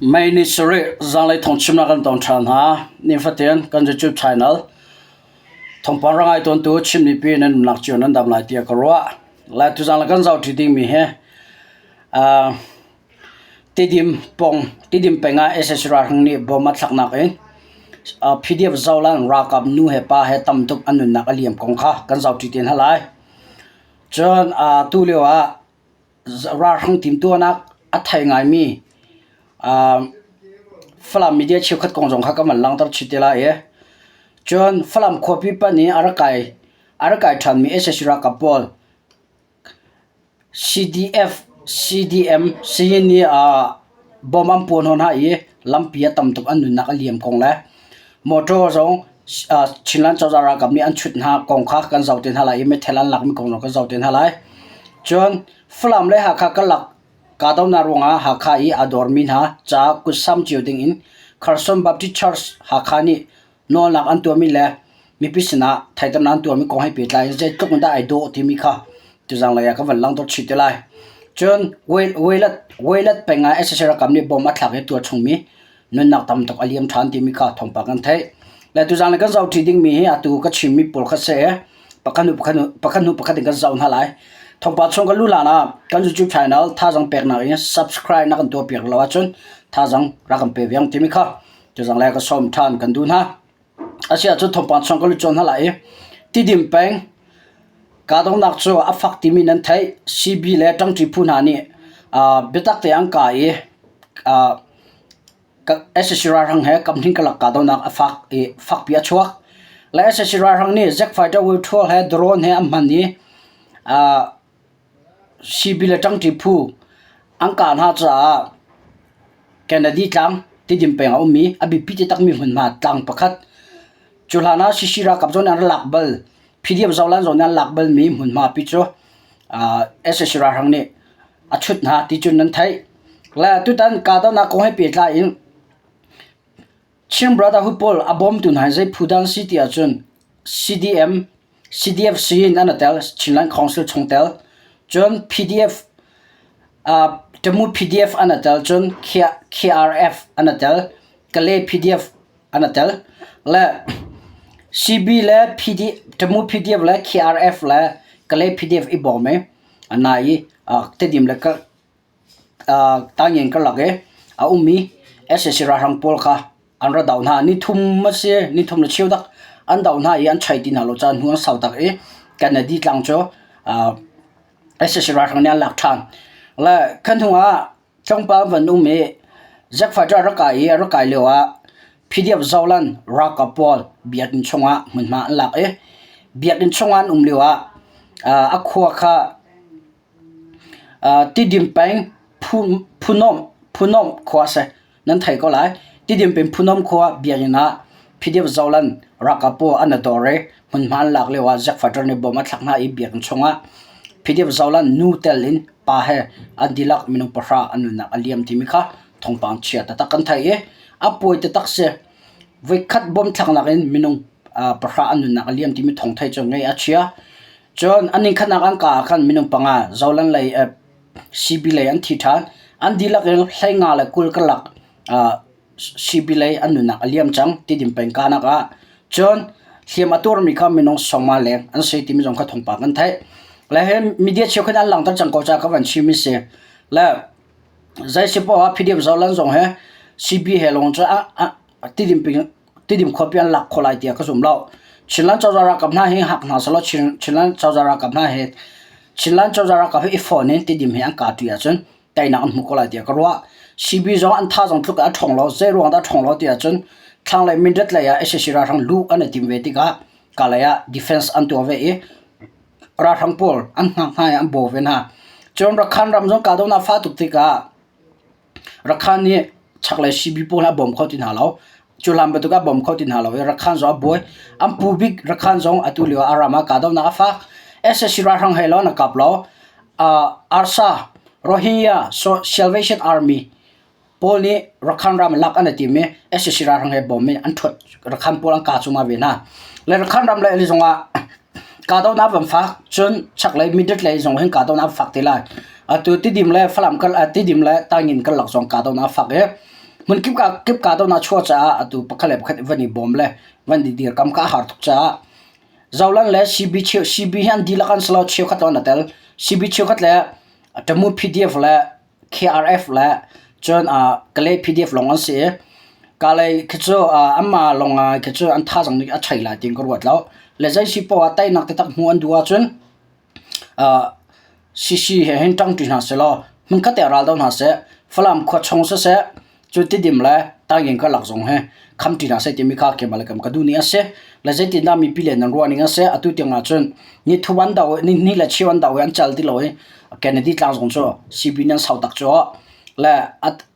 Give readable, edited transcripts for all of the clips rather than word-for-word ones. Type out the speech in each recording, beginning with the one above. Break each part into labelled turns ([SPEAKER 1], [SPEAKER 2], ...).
[SPEAKER 1] May ni sarih zanlei thawngchimnak kan tong ṭhan hna. Nifatin kan YouTube channel thawngpang ra ngai tawntu Chin mipi nan umnak cio nan dam lai tiah ka ruah. Lai tuzaan le kan zohṭi dingmi hi uh, Tidim pong Tidim peng ah sac ralhrang nih bom a thlaknak in uh, PDF Zoland ralkap nu he pa he tam tuk an nunnak a liam kong kha kan zohṭi te hna lai. Cun uh, tu lio ah Ralhrang timhtuahnak a thei ngaimi Falam media cheukhat kong zong kha kan van langhter chih te lai i cun Falam khuapi panh i a rak kai a rak kai ṭhanmi sac ralkap pawl CDF, CDM singin nih bom an puah hnawh hna i lampi ah tam tuk an nunnak a liam kong le motor zong Chinland cozah ralkap nih an chut hna kong kha kan zoh te hna lai i meithal an lakmi kong zong kan zoh te hna lai. Cun Falam le Hakha karlak kahdohnak ruangah Hakha i aa dawrmi hna caah kutsam cio dingin Carson Baptist Church Hakha nih nawlnak an tuahmi le mipi sinah theihternak an tuahmi kong he pehtlai in zeitluk in dah ai dawh timi kha tuzang lei ah kan van langhter chih te lai. Cun Wailat peng ah sac ralkap nih bom a thlak i tualchungmi nunnak tam tuk a liam ṭhan timi kha thawngpang kan theih. Le tuzang le kan zohṭi dingmi hi atu ka chimmi pawl kha si pakhat hnu pakhat pakhat hnu pakhat in kan zoh hna lai. Thawngpang chung kan luh hlan ah kan YouTube channel thazang peknak in subscribe na kan tuah piak lo ahcun thazang rak kan pe ve ang timi kha tuzang le ka sawm ṭhan kan duh hna. Asiah cun thawngpang chung kan lut cawn hna lai i Tidim peng kahdohnak cu a fak timi nan theih. CB le ṭangṭi phu hna nih biatak te an kah i sac ralhrang he kamhning karlak kahdohnak a fak i fakpi a chuak. Le sac ralhrang nih Jack fighter withdraw he drone he an hman i CB le ṭangṭi phu an kah hna caah Kennedy tlang Tidim peng ah a ummi a biapi taktakmi hmunhma tlang pakhat. Cu hlan ah CC ralkap zong nih an rak lak bal. PDF zohlan zong nih an lak balmi hmunhma pi cu sac ralhrang nih a chut hna ti cu nan theih. Le tutan kahdohnak kong he pehtlai in Chin Brotherhood pawl a bawmtu hna hi zei phu dah an si ti ahcun CDM, CDF in an i tel, Chinland Council chungtel. Cun PDF, Tamu PDF an i tel, cun KRF an i tel, Kalay PDF an i tel. Le CB le PD, Tamu PDF le KRF le Kalay PDF i bawm i nai i Tedim le Tangyen karlak i a ummi sac ralhrang pawl kha an ra doh hna. Nithum a si, nithum le cheu dak an doh hna i an choi ti hna lo caah hnu an sau tak i Kennedy tlang cu sac ralhrang nih an lak ṭhan. Le khan hnu ah tlawmpal van um i Jack fighter a rak kai i a rak kai lio ah PDF Zolan ralkap pawl biakinn chungah hmunhma an lak i biakinn chungah an um lio ah a khua kha Tidim peng Phunomh khua a si. Nan thei ko lai. Tidim peng Phunomh khua biakinn ah PDF Zoland ralkap pawl an i dor i hmunhma an lak lio ah Jack fighter nih bom a thlak hna i biakinn chungah PDF Zoland nu tel in pa he an dihlak minung pahra an nunnak a liam timi kha thawngpang chia taktak kan theih i a pawi taktak si. Voikhat bom thlaknak in minung pahra an nunnak a liam timi thawng theih cu ngaih a chia. Cun an inn-khatnak an kah ah khan minung panga Zoland lei CB lei an thi ṭhan. An dihlak in hleinga le 20 karlak CB lei an nunnak a liam cang Tidim peng kahnak ah. Cun hliam a tuarmi kha minung sawmnga leng an si timi zong kha thawngpang kan theih. Le hi media cheukhat an langhter cang ko caah ka van chim mi si. Le zei si paoh ah PDF Zoland zong he CB he lawng cu Tidim peng Tidim khuapi an lak khawh lai tiah ka zum lo. Chinland cozah ralkap hna hi hak hna selaw Chinland cozah ralkap hna hi Chinland cozah ralkap hi i fawn in Tidim hi an kah ṭi ahcun teinak an hmu ko lai tiah ka ruah. CB zong an tha zong tluk a ṭhawng lo. Zei ruang dah a ṭhawng lo ti ahcun thlanglei Mindat lei ah sac ralhrang luh an i tim ve tikah Kalay ah defense an tuah ve i ralhrang pawl an hngak hna i an baw ve hna. Cun Rakhan ram zong kahdohnak fah tuk tikah Rakhan nih chaklei CB pawl a bawm kho ti hna lo. Cu hlan bantuk a bawm kho ti hna lo i Rakhan zong a buai. An pu bik Rakhan zong atu lio ah a ram ah kahdohnak a fak. sac ralhrang he lawng an kap lo. ARSA, Rohingya Salvation Army pawl nih Rakhan ram lak an i tim i sac ralhrang he bawm in an ṭhuat. Rakhan pawl an kah cuahmah ve hna. Le Rakhan ram lei zong ah Kahdohnak van fak cun chaklei Mindat lei zong hin kahdohnak an fak te lai. Atu Tidim le Falam kar Tidim le Tangin karlak zong kahdohnak a fak i. Hmun kip ka kip kahdohnak chuah caah atu pakhat le pakhat van i bawm le van i dirkam kha a har tuk caah Zoland le CB cheu CB hi an dihlak an si lo cheukhat lawng an i tel. CB cheukhat le Tamu PDF le KRF le cun Kalay PDF lawng an si i Kalay khi cu anmah lawng khi cu an thazaang nih a chei lai tiin ka ruat lo. Le zei si poah ah teinak taktak hmuh an duh ahcun CC he hin ṭangṭi hna sehlaw hmunkhat te ah ral do hna seh. Falam khua chung siseh, cu Tidim le Taingen karlak zong hi khamṭi hna seh timi kha keimah le keimah ka duh ning a si. Le zeitindah mipi le nan ruah ning a si. Atu tiang ahcun ni thum an do i ni hnih le cheu an do i an cal ti lo i Kennedy tlang zong cu CB nih an sau tak cu. Le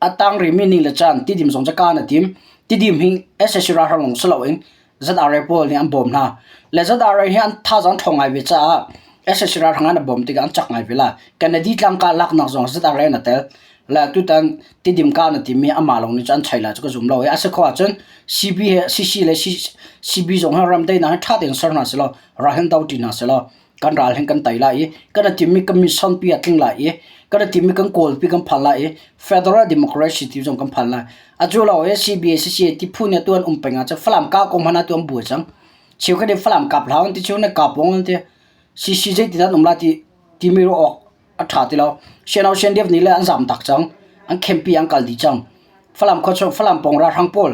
[SPEAKER 1] a tang rihmi ni le caan Tidim zong cu kaan a tim. Tidim hi sac ralhrang lawng si loin ZRA pawl nih an bawm hna. Le ZRA hi an thazaang ṭhawng ngai ve caah sac ralhrang an bawm tikah an cak ngai ve la. Kennedy tlangka laknak zong ZRA in a tel. Le tutan Tidim ka na timi amah lawng nih cun an chei lai cu ka zum lo i a si khawh ahcun CB he CC le CB zong hi ramdaihnak hi ṭha tein ser hna sehlaw ral hin do ṭi hna sehlaw kan ral hin kan tei lai i kan i timmi kan mission pi a tling lai i kan i timmi kan kawl pi kan phan lai i federal democracy ti zong kan phan lai. Atu lo i CBA CCA ti phu nih atu an um peng ahcun Falam ka kong hmanh ah atu an buai cang. Cheukhat nih Falam kap hlah an ti, cheu nih kap wong an ti. CC zeitin an um lai ti timi ruah awk a ṭha ti lo. Siano Siandiap nih le an zam tak cang. An campi an kal dih cang. Falam khua chung Falam pawng ralhrang pawl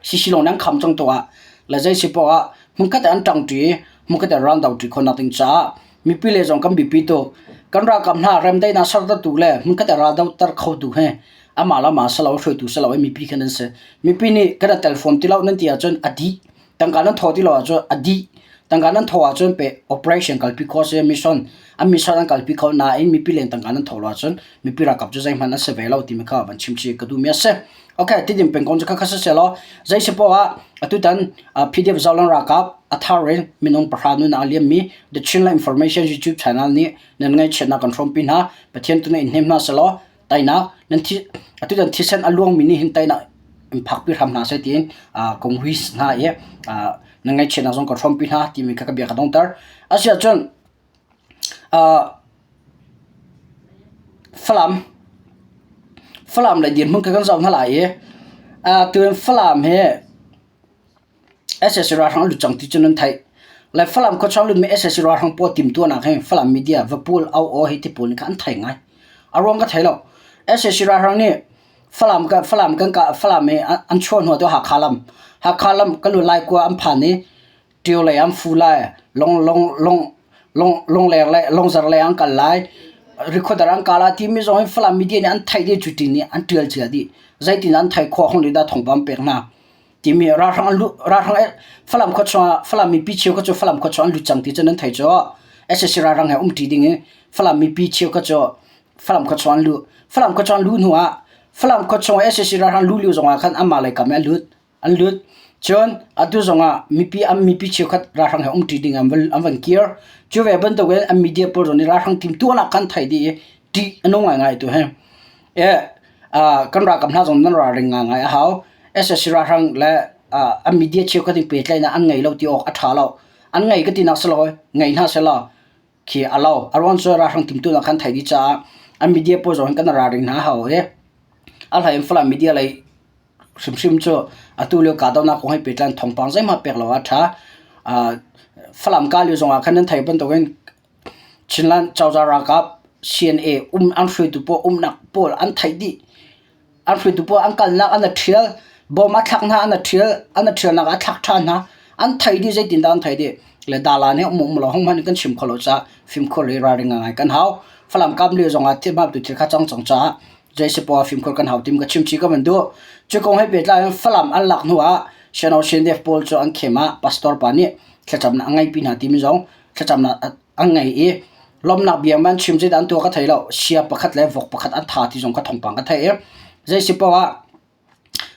[SPEAKER 1] Sisilawng nan kham cang tuah le zei si poah ah hmunkhat ah an ṭangṭi i hmunkhat ah ral doṭi khawhnak ding caah mipi le zong kan biapi tuk. Kan ralkap hna remdaihnak sertertu le hmunkhat ah ral doter khotu hi amah le amah si lo hruaitu si lo i mipi kha nan si. Mipi nih kan i tel fawn ti lo nan ti ahcun a dih. Tangka nan thawh ti lo ahcun a dih. Tangka nan thawh ahcun pe operation kalpi khawh a si, mission an mission an kalpi kho nain mipi len tangka nan thawh lo ahcun mipi ralkap cu zeihmanh an si ve lo timi kha van chim chih ka duhmi a si. Okay, Tidim pengkomh cu khakha siselaw zei si poah ah atutan PDF Zolang ralkap a thar in minung pahra nun a liammi The Chinland Information YouTube channel nih nan ngaihchiatnak kan hrawmpi hna. Pathian tu nih in hnem hna selaw tainak nan thi atutan thisen a luangmi nih hin tainak in phakpi hram hna seh tiin kong hui hna i nan ngaihchiatnak zong kan hrawmpi hna timi kha ka bia ka dongter. Asiahcun Falam Falam lei dirhmun kha kan zoh hna lai i tuin Falam hi sac ralhrang an lut cang ti cu nan theih. Le Falam khuachung a lutmi sac ralhrang pawl timhtuahnak hi Falam media Vapul Au Aw hi ti pawl nih khan an thei ngai. A ruang ka thei lo. Sac ralhrang nih Falam kan Falam kan kah Falam i an chuah hnu ah Hakha lam Hakha lam kan lut lai kua an phan i Ṭio lei an fu lai, long long long long longler le longzar lei an kal lai, rikhuadar an kal lai timi zong hi Falam media nih an theih dih cu ti nih an ṭial cia dih. Zeitin an theih khawh hong nih dah thawngpang pek hna timi ralhrang an luh ralhrang Falam khua chungah Falam mipi cheu kha cu Falam khua chung an lut cang ti cu nan thei cu. SAC ralhrang he umṭi ding in Falam mipi cheu kha cu Falam khua chung an luh. Falam khua chung an luh hnu ah Falam khua chung SAC ralhrang luh lio zongah khan anmah lei kam in an lut. An lut. Cun atu zongah mipi an mipi cheukhat ralhrang he umṭi ding an van, an van kir. Cu ve bantukin an media pawl zong nih ralhrang timhtuahnak khan theih dih i ṭih a nung ngaingai tu hi. E, uh, kan ralkap hna zong nan ralring ngaingai a hau. SSC ralhrang le uh, an media cheukhat in pehtlaihnak an ngei lo ti awk a ṭha lo. An ngei ka tinak si lo, ngei hna selaw khi a lo. A ruang cu ralhrang timhtuahnak khan theih dih caah an media pawl zong hin kan ralring hna a hau i a hlei in Falam media lei hrimhrim cu atu lio kahdohnak kong he pehtlai thawngpang zeihmanh pek lo ah a ṭha. Falam kah lio zongah khan nan theih bantukin Chinland cozah ralkap CNA um an hruaitu pawl umnak pawl an theih dih. An hruaitu pawl an kalnak an i ṭhial, bom a thlak hna an i ṭhial, an i ṭhialnak ah a thlak ṭhan hna. An theih dih zeitindah an theih dih. Le dalan hi um um lo hong hmanh kan chim kho lo caah fimkhur le ralring ngaingai kan hau. Falam kap lio zongah thil hmang tu thil kha cang cang caah Zeisipoah fimkhur kan hau tim ka chimchih ka van duh. Cu kong he pehtlai in Falam an lak hnu ah Seno Shendef pawl cu an khem ah pastor pa nih thlacamnak a ngeihpi hna timi zong thlacamnak an ngei i lawmhnak bia man chim zeidah an tuah ka thei lo. Sia pakhat le vok pakhat an tha ti zong ka thawngpang ka theih i zeisipoah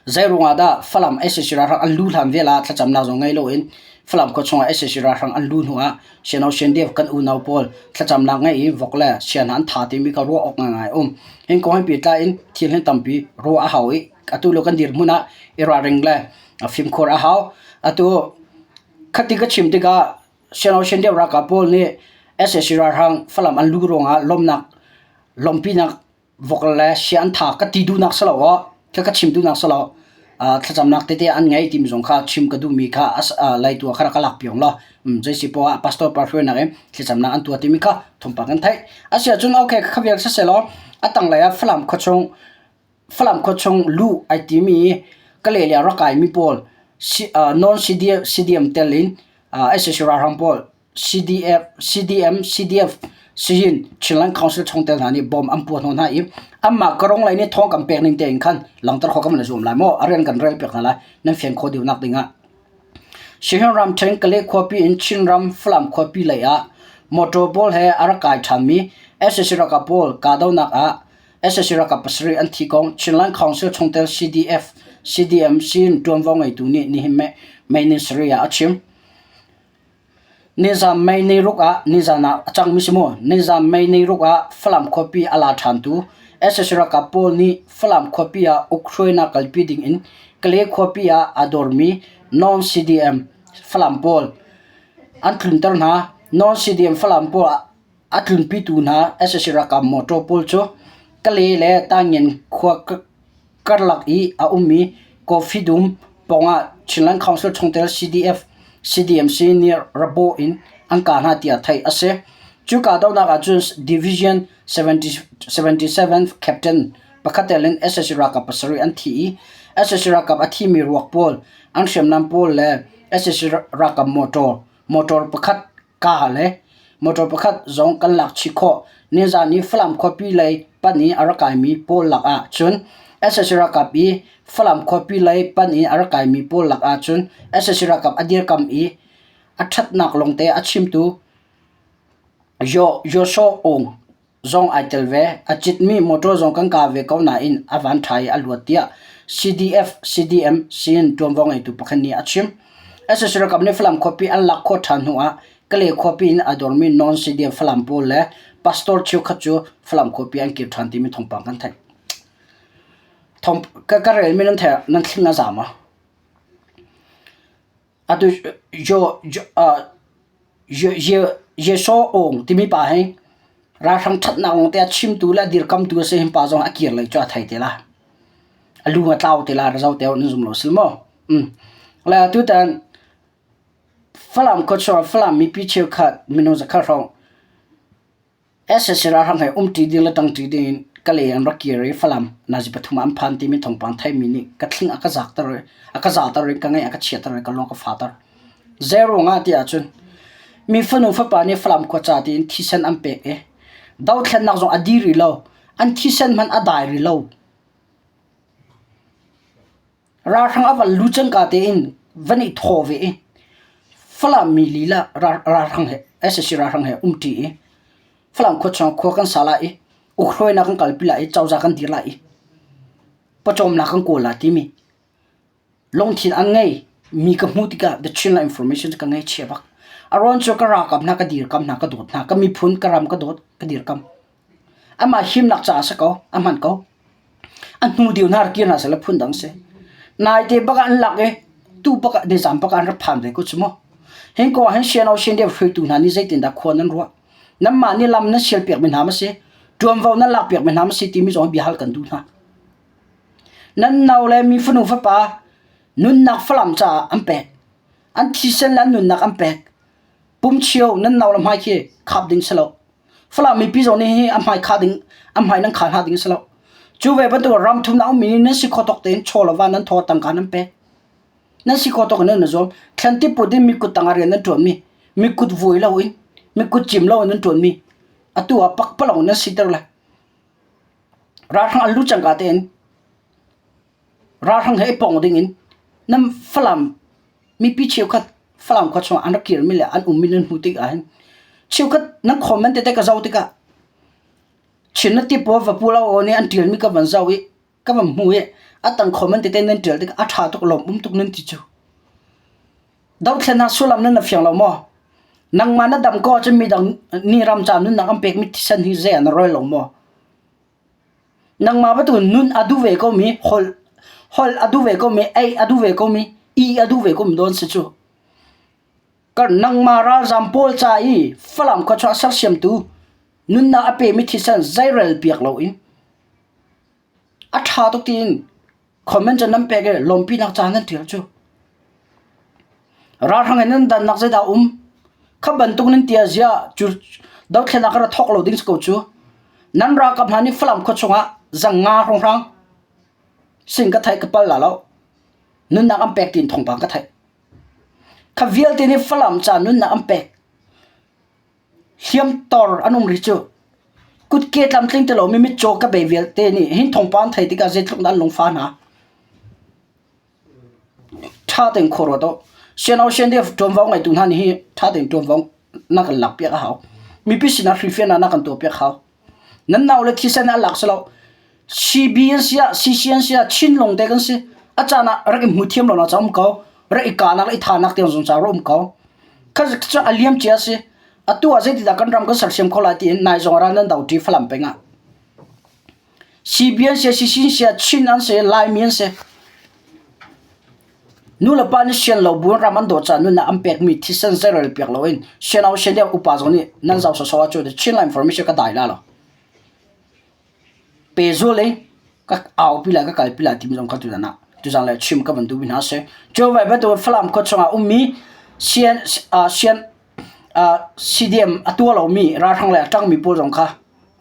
[SPEAKER 1] Zei ruangah dah Falam sac ralhrang an lu hlan vial ah thlacamnak zong ngei loin Falam khua chungah sac ralhrang an lu hnu ah Siano Siandev kan unau pawl thlacamnak ngei i vok le sia hna an tha timi kha ruah awk ngaingai a um. Hin kong he pehtlai in thil hi tampi ruah a hau i atu lio kan dirhmun ah i ralring le fimkhur a hau. Atu khati ka chim tikah Siano Siandev ralkap pawl nih sac ralhrang Falam an lu ruangah lawmnak lawmhpinak vok le sia an tha ka ti duhnak si lo aw. Kha ka chim duhnak si lo. Thlacamnak tete an ngei timi zong kha chim ka duhmi kha leitu ah kha rak ka lak piak law zei si poah ah pastor pa hruainak in thlacamnak an tuah timi kha thawngpang kan theih. Asiahcun okay kha vial siselaw a tanglei ah Falam khuachung Falam khuachung luh ai timi Kalay le rak kaimi pawl non CDM tel in sac ralhrang pawl CDF, CDM, CDF Siyin Chinland Council chungtel hna nih bom an puah hnawh hna i anmah karong lei nih thawng kan pek ning tein khan langhter khawh kan van i zuam lai maw? A rian kan rel piak hna lai nan fian khawh deuhnak ding ah. Sihin ramṭhen Kale khuapi in Chinram Falam khuapi lei ah motor pawl he a rak kai ṭhanmi sac ralkap pawl kahdohnak ah sac ralkap pasarih an thi kong Chinland Council chungtel CDF, CDM Siyin ṭuanvo ngeitu nih nihin May ni sarih ah a chim. Nizan May ni ruk ah nizan ah a cangmi si mu. Nizan May ni ruk ah Falam khuapi a la ṭhantu sac ralkap pawl nih Falam khuapi ah ukhruainak kalpi ding in Kale khuapi ah aa dawrmi non-CDM Falam pawl an tlunter hna. Non-CDM Falam pawl a tlunpitu hna sac ralkap motor pawl cu Kale le Tangngen khua karlak i a ummi Coffee dum pawngah Chinland Council chungtel CDF, CDMC nih rabaw in an kah hna tiah theih a si. Cu kahdohnak ahcun Division 77 Captain pakhat tel in sac ralkap pasarih an thi i sac ralkap a thimi ruak pawl, an hriamnam pawl le sac ralkap motor, motor pakhat Ka le motor pakhat zong kan lak chih khawh. Nizaan i Falam khuapi lei panh i a rak kaimi pawl lakah cun sac ralkap i Falam khuapi lei panh i a rak kaimi pawl lakah cun sac ralkap a dirkam i a ṭhatnak lawngte a chimtu Joshua Aung zong ai tel ve. A citmi motor zong kan kah ve ko nain a van ṭha i a luat tiah CDF, CDM sin ṭuanvo ngeitu pakhat nih a chim. Sac ralkap nih Falam khuapi an lak khawh ṭhan hnu ah Kalay khuapi in aa dormi non-CDM Falam pawl le pastor cheukhat cu Falam khuapi an kir ṭhan timi thawngpang kan theih. Thawng ka, ka relmi nan theih nan thling a za maw? Atu Jesuh Aung timi pa hi ralhrang ṭhatnak lawngte a chimtu le a dirkamtu a si. Hi pa zong a kir lei cu a thei te lai. A lu a tlau te lai ra zo te nan zum lo sil maw? Le tutan Falam khuachung Falam mipi cheukhat minung zakhat hrawng Sac ralhrang he umṭi ding le ṭangṭi ding in Kalay an rak kir i Falam nazi pathum ah an phan timi thawngpang theihmi nih ka thling a ka zaakter i a ka zaater i ka ngaih a ka chiater i ka lung a ka fahter. Zei ruangah ti ahcun mi fanu fapa nih Falam khua ca tiin thisen an pek i dothlennak zong a dih rih lo, an thisen hmanh a dai rih lo. Ralhrang a van lu cangka tein van i thaw ve i Falam mi lila ralhrang he sac ralhrang he umṭi i Falam khua chung khua kan sa lai i ukhruainak kan kalpi lai i cozah kan dir lai i pawcawmnak kan kawl lai timi lungthin an ngei mi ka hmuh tikah The Chinland Information cu ka ngaihchia bak. A ruang cu ka ralkap hna ka dirkam hna ka dawt hna ka miphun ka ram ka dawt ka dirkam. Amah himnak caah a si ko, a hman ko. A hnu deuh hna rak kir hna seh law phundang si. Naite bak ah an lak i tu bak ah nizan bak ah an rak phan ve ko cu mu. Hin ko ah hin Siano Sian hruaitu hna nih zeitindah khua nan ruah? Nanmah nih lam nan sialpiakmi hna ma si? Ṭuanvo nan lakpiakmi hna ma si timi zong hi biahal kan duh hna. Nan nau le mi fanu fapa nunnak falam caah an pek. An thisen le an nunnak an pek. Pumchio nan nau le hmai khi khap ding si lo. Falam mipi zong nih hi a hmai kha ding a hmai nan kha hna ding si lo. Cu ve bantuk ram thum na ummi nih nan si kho tawk tein chaw le va nan thaw tangka nan pek. Nan si kho tawk in nan zuam. Thlan ti put in mi kut tang ah rian nan ṭuanmi, mi kut vui lo in, mi kut cim lo in nan ṭuanmi. Atu ah pakpalawng nan siter le ralhrang an lu cangka tein ralhrang he i pong ding in nan Falam mipi cheukhat Falam khua chungah an rak kirmi le an ummi nan hmuh tik ahhin cheukhat nan comment tete ka zoh tikah Chin na ti pawl va pu lo aw nih an ṭialmi ka van zoh i ka van hmu i a tang comment tete nan ṭial tikah a ṭha tuk lawm um tuk nan ti cu. Dothlennak sullam nan na fiang lo maw? Nangmah na dam ko ahcun midang nih ram ca nunnak an pekmi thisen hi zei ah na rel lo maw? Nangmah bantuk nun a duh ve komi, holh holh a duh ve komi, ei a duh ve komi, ih a duh ve komi dawn si cu. Kar nangmah ralzam pawl ca i Falam khua chuah sersiamtu nunnak a pemi thisen zeirel piak loin a ṭha tuk tiin. Comment cu nan pek i lawmpinak ca nan ṭial cu. Ralhrang in nan dannak zeidah um? Kha bantuk nan ti ah ziah cu dothlennak ra thawk lo ding si ko cu. Nan ralkap hna nih Falam khua chungah zangnga hrawnghrang sing ka theih ka pal la lo. Nunnak an pek tiin thawngpang ka theih. Kha vialte nih Falam ca nunnak an pek. Hliamtor an um rih cu. Kutke tlamtling ti lomi mitcaw ka bei vialte nih hin thawngpang an theih tikah zeitluk dah an lungfah hna. Ṭha tein khua ruat u. Siano CNDF ṭuanvo ngeitu hna nih hi ṭha tein ṭuanvo na kan lakpiak a hau. Mipi sinah hrifian ah na kan tuahpiak hau. Nan nau le thisen a lak si lo. CB an si ah, CC an si ah, Chinlung te kan si. A caan ah rak i hmu thiam lo na ca um ko. Rak i kahnak, i thanak tiang zong ca rak um ko. Kha cu a liam cia si. Atu ah zeitidah kan ram kan sersiam kho lai tiin nai zong ral nan do ṭi Falam peng ah. CB an si, CC an si, Chin an si, Laimi an si. Nu le pa nih sian lo buin ram an dawt caah nunnak an pekmi thisen zeirel piak loin siano sian deuh upa zong nih nan zoh sawsawh ahcun Chinland Information ka dai la lo. Pehzul i ka aupi lai ka kalpi lai timi zong kha tuzan ah tuzan le chim ka van duhmi hna a si. Cu ve bantuk Falam khua chungah ummi sian sian CDM a tuah lomi ralhrang lei a ṭangmi pawl zong kha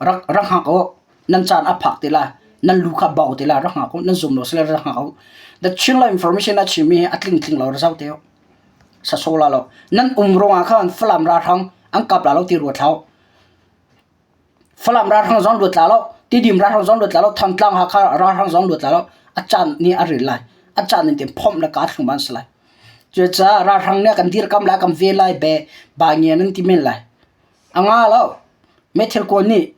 [SPEAKER 1] rak rak hngak u. Nan caan a phak te lai. Nan lu kha bau te lai rak hngak u. Nan zum lo sile rak hngak u. The Chinland Information a chimmi hi a tling tling lo ra zau te u. Saso la lo. Nan um ruangah khan Falam ralhrang an kap la lo ti ruat hlah u. Falam ralhrang zong luat la lo, Tidim ralhrang zong luat la lo, Thantlang Hakha ralhrang zong luat la lo. A caan nih a ril lai. A caan in tin phomh le kaa thlum an si lai. Cucaah ralhrang nih kan dirkam lai, kan ven lai, be ba ngian an ti men lai. A nga lo. Meithil kawn nih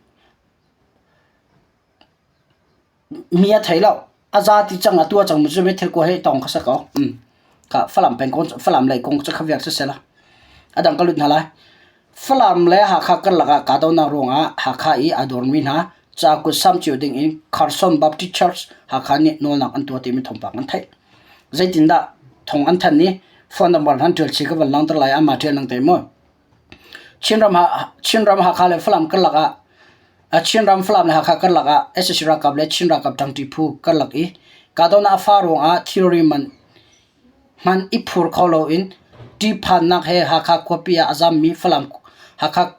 [SPEAKER 1] Mi a thei lo. A za ti cang a tuah cang mi cu meithil kua he tong kha si ko. Ka Falam peng kong Falam lei kong cu kha vial siseh la. A dang ka lut hna lai. Falam le Hakha karlak ah kahdohnak ruangah Hakha i aa dawrmi hna ca kut sam cio ding in Carson Baptist Church Hakha nih nawlnak an tuah timi thawngpang an theih. Zeitindah thawng an thanh i phone number han ṭial chih ka van langhter lai amah ṭial nang te mu. Chinram Chinram Hakha le Falam karlak ah Chinram Falam le Hakha karlak ah sac ralkap le Chin ralkap ṭangṭi phu karlak i kahdohnak a fah ruangah thilri man hmanh i phur kho loin ṭihphannak he Hakha khuapi ah a zammi Falam Hakha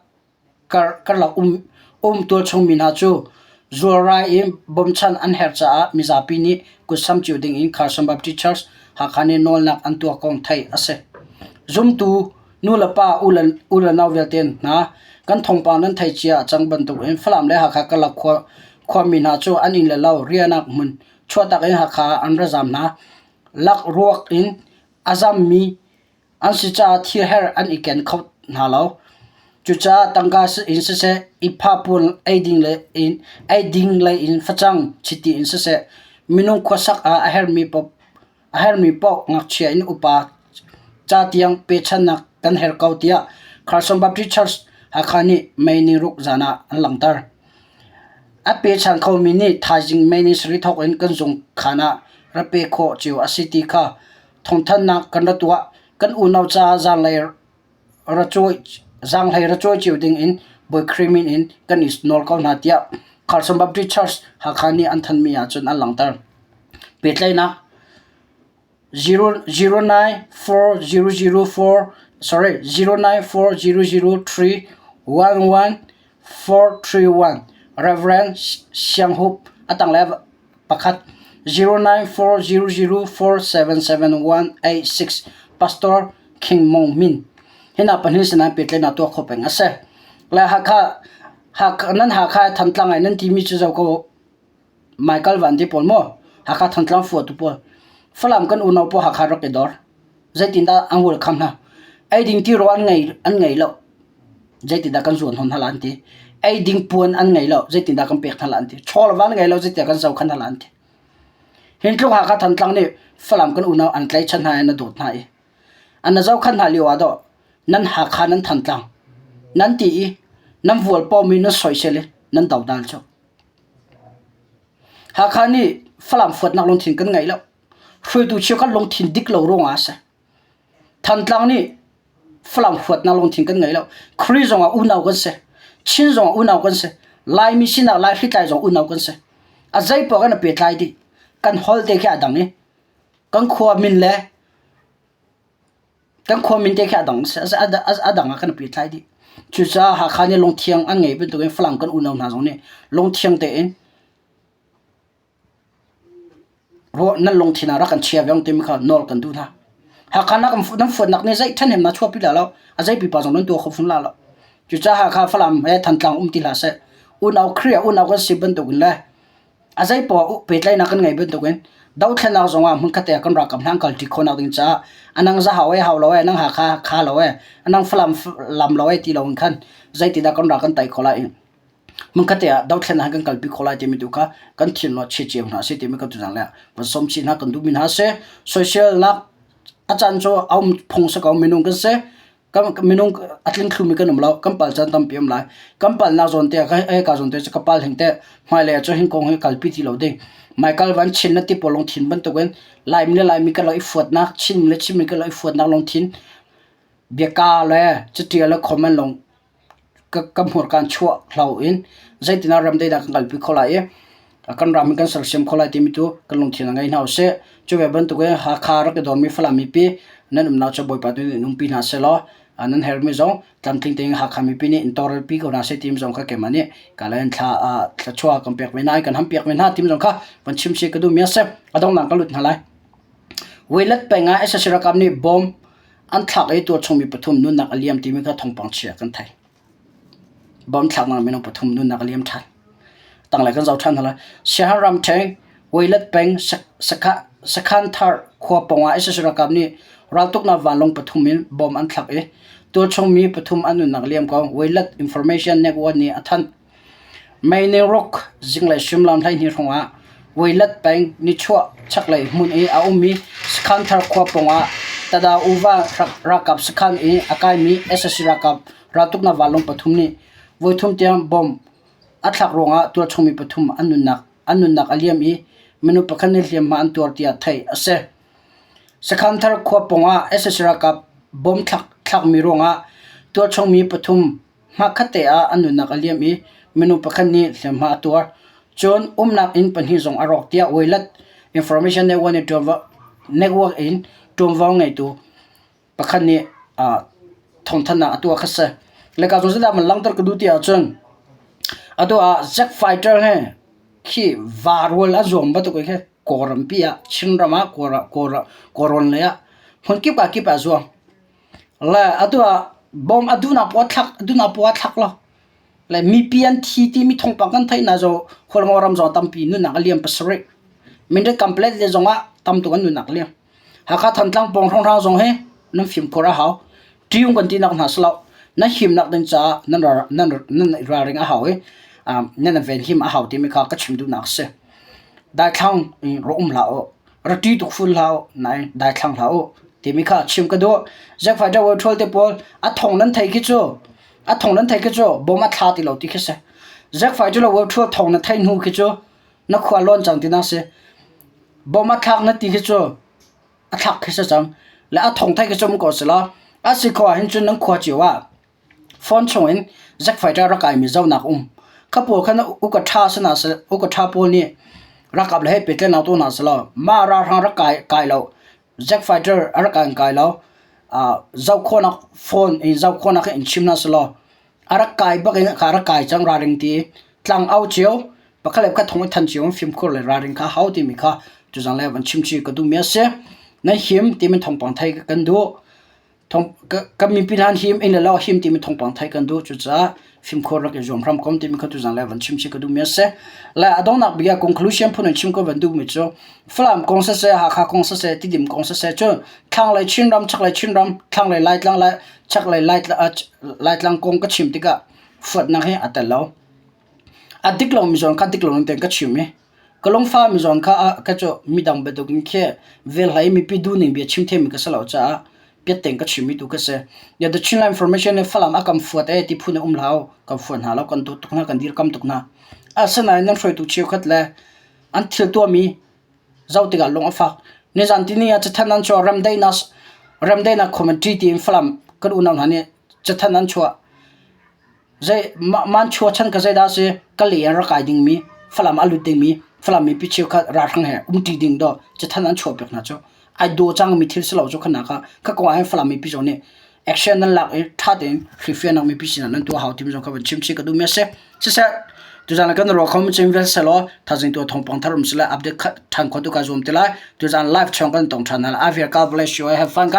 [SPEAKER 1] karlak um um tualchung mi hna cu zualrai in bawmchan an herh caah mizapi nih kutsam cio ding in Carson Baptist Church Hakha nih nawlnak an tuah kong theih a si. Zumtu nulepa u le nau vialte hna kan thawngpang nan theih cia cang bantukin Falam le Hakha karlak khua khuami hna cu an inn le lo riahnak hmun chuahtak in Hakha ah an ra zaam hna. Lakruak in a zammi an si caah thil herh an i ken kho hna lo. Cucaah tangka in siseh, ipha puan eiding le in eiding lei in facang chiti in siseh, minung khuasak ah a herhmi paoh A herhmi paoh ngakchia in upa ca tiang pechannak kan herh ko tiah Carson Baptist Church Hakha nih May ni ruk zan ah an langhter. A pechan khomi nih thaizing May ni sarih thawk in kan zung khaan ah ra pe khawh cio a si ti kha thawngthanhnak kan ra tuah. Kan unau caah zaanglei ra cawi zaanghlei ra cawi cio ding in Bawi Khrih min in kan i nawl ko hna tiah Carson Baptist Church Hakha nih an thanhmi ahcun an langhter. Pehtlaihnak 094004 sorry 094003 11431 Reverend Siang Hup a tanglei pakhat 0940047718 Pastor King Mong Min hina pahnih sinah pehtlaihnak tuah khawh peng a si. Le Hakha Hakha nan Hakha Thantlang ai nan timi cu zo ko Michael Van ti pawl maw Hakha Thantlang fuatu pawl Falam kan unau pawl Hakha rak i dor zeitindah an welcome hna eiding tirawl an ngei an ngei lo zeitindah kan zuan hon hna la an ti eiding puan an ngei lo zeitindah kan pek hna la an ti chawl va an ngei lo zeitindah kan zohkhan hna la an ti hin tluk Hakha Thantlang nih Falam kan unau an tlaichan hna i na dawt hna i an na zohkhan hna lio ah dawh nan Hakha nan Thantlang nan ti i nan vualpawmi nan soisel i nan dodal cu Hakha nih Falam fuatnak lungthin kan ngei lo. Hruaitu cheukhat lungthin dik lo ruangah a si. Thantlang nih Falam huatnak lungthin kan ngei lo. Khrih zongah unau kan si. Chin zongah unau kan si. Laimi sinak Lai hritlai zong unau kan si. A zei paoh kan i pehtlai dih. Kan holh te khi aa dang i kan khua min le kan khua min te khi a dang a dang ah kan i pehtlai dih. Cucaah Hakha nih lungthiang an ngei bantukin Falam kan unau hna zong nih lungthiang tein ruah nan lungthin ah rak kan chia ve timi kha nawl kan duh hna. Hakha na nan fuatnak nih zei ṭhahnemnak chuahpi la lo, a zei pipa zong nan tuah kho fun la lo. Cucaah Hakha Falam he Thantlang um ti hlah seh. Unau Khrih ah unau kan si bantukin le a zei poah pehtlaihnak kan ngei bantukin dothlennak zong ah hmunkhat te ah kan ralkap hna an kalṭi khawhnak ding caah a nang zahau e hau lo e nang Hakha kha lo e a nang Falam lam lo e ti lo in khan zeitindah kan ral kan tei khawh lai i hmunkhat te ah dothlennak kan kalpi khawh lai timi tu kha kan thinlung ah chia cio hna sih timi kan tuzang le van sawm chih hna kan duhmi hna si. Soiselnak a caan cu a um phung si ko minung kan si. Kan minung a tling thlumi kan um lo. Kan pal caan tampi um lai. Kan palnak zawn te ah ka zawn te cu ka pal hing teh hmailei ah cun hin kong hi kalpi ti lo ding. Maikal van chin na ti pawl lungthin bantukin Laimi le Laimi kan lo i fuatnak, Chinmi le Chinmi kan lo i fuatnak lungthin biaka le catial le comment lawng ka hmurka in chuah hlo in zeitinah ramdaihnak kan kalpi kho lai i kan ram hi kan sersiam kho lai timi tu kan lungthin ah ngei hna usih. Cu ve bantuk in Hakha rak i dawrmi Falam mipi nan umnak cu Bawipa tu nih in umpi hna sehlaw nan herhmi zong tlamtling tein Hakha mipi nih in tawlrelpi ko hna seh timi zong kha keimah nih ka le thla thluachuah kan pek ve hna i kan ham piak ve hna timi zong kha van chim si ka duhmi a si. A donghnak ka lut hna lai. Welet peng ah sac ralkap nih bomb an thlak i tualchungmi pathum nunnak a liam timi kha thawngpang chia kan thei. Bomb thlaknak minung pathum nunnak a liam ṭhan. Tanglei kan zoh ṭhan hna lai. Siaherh ramṭheng Welet peng Sakhan Thar khua pawng ah sac ralkap nih raltuknak vanlawng pathum in bomb an thlak i tualchungmi pathum an nunnak liam ko. Welet Information Network nih a thanh. Meiningruk zinglei suimilam 12 hrawngah Weilat peng nichuah chaklei hmun i a ummi Sakhanthar khua pawngah Tada Uva ralkap sakhan i a kaimi sac ralkap raltuknak vanlawng pathum nih voithum tiang bomb a thlak ruangah tualchungmi pathum an nunnak an nunnak a liam i minung pakhat nih hliamhma an tuar tiah theih a si. Sakhanthar khua pawngah sac ralkap bomb thlakmi ruangah tualchungmi pathum Hmakhatte ah an nunnak a liam i minung pakhat nih hliamhma a tuar. Cun umnak inn pahnih zong a rawk tiah Weilat Information Network in ṭuanvo ngeitu pakhat nih thawngthanhnak a tuah kha si. Le ka zeidah man langhter ka duh ti ahcun atu ah Zack Fighter he khi varual a zuam bantuk khi Kawlrampi ah Chinram ah Kawlrawn lei ah hmunkip ah kip ah a zuam. Le atu ah bom a duhnak poah thlak a duhnak poah thlak lo. Le mipi an thi timi thawngpang kan theih hna cu Hualngo ram zong tampi nunnak a liam pasarih. Mindat Kanpalet le zong ah tam tuk an nunnak a liam. Hakha Thantlang pawng hrawnghrang zong hi nan fimkhur a hau. Ṭiung kan tinak hna si lo. Nan himnak ding caah nan nan nan ralring a hau i nan venhim a hau timi kha ka chim duhnak a si. Daithlang in rak um hlah u. Ra ṭi tuk fun hlah u, nain daithlang hlah u timi kha chim ka duh. Zaangfah ṭawl ṭhawl te pawl a thong nan theih khi cu a thong nan theih khi cu bawm a thla ti lo ti khi si. Zaangfah ṭawl ṭhawl thong na theih hnu khi cu na khua lawn cang ti na si. Bawm a thlak na ti khi cu a thlak khi si cang. Le a thong theih khi cu um ko si law a si khawh ahhin cun nan khua cio ah Phone chungin Zack fighter rak kaimi zohnak um. Kha pawl khan uka ṭha si hna seh, uka ṭha pawl nih ralkap le he pehtlaihnak tuah hna sehlaw mah ralhrang rak kai, kai lo, Zack fighter a rak kai in kai lo, uh, zoh khawhnak phone in zoh khawhnak in chim hna sehlaw a rak kai bak in ka rak kai cang ralring ti tlang au cio pakhat le pakhat thong i than cio in fimkhur le ralring kha hau timi kha tuzang le van chim chi ka duhmi a si. Nan him timi thawngpang thei kan duh. Kan mipi hlan him inn le lo him timi thawngpang theih kan duh. Cucaah fimkhur rak i zuam hram ko timi kha tuzaan le van chim si ka duhmi a si. Le a donghnak bik ah conclusion phun in chim ko van duhmi cu Falam kong siseh, Hakha kong siseh, Tidim kong siseh cu thlanglei Chinram, chaklei Chinram, thlanglei Laitlang, lai, chaklei Laitlang kong ka chim tikah fuatnak hi a tel lo. A dik lomi zawn kha dik lo tein ka chim i Ka lungfah mi zawn kha ka cu midang bantuk in khi velhlei mipi duhning bia chim thiammi ka si lo caah piatteng ka chimmi tu ka si. Ya The Chinland Information nih Falam a kan fuat ee ti phun in um hlah u. Kan fuat hna lo, kan dawt tuk hna, kan dirkam tuk hna. Asinain nan hruaitu cheukhat le an thil tuahmi zoh tikah lung a fak. Nizan tini ah cathanh an chuah remdaihnak remdaihnak committee tiin Falam kan unau hna nih cathanh an chuah. Zei man chuah chan ka zeidah a si? Ka le an rak kai dingmi, Falam a lut dingmi. Falam mipi cheukhat ralhrang he umṭi ding dawh cathanh an chuahpiak hna cu ai daw cangmi thil si lo cu khanak ah kha kong ah hin Falam mipi zong nih action nan lak i ṭha tein hrifiannak mipi sinah nan tuah hau timi zong kha van chim chih ka duhmi a si. Siseh, tuzan kan ruah kho chin vial selaw thazing tu thawngpang thar um sile update ṭhan khawh tu ka zuam ti lai. Tuzan live chong kan tong ṭhan hna. I feel God bless you. I have fun guys.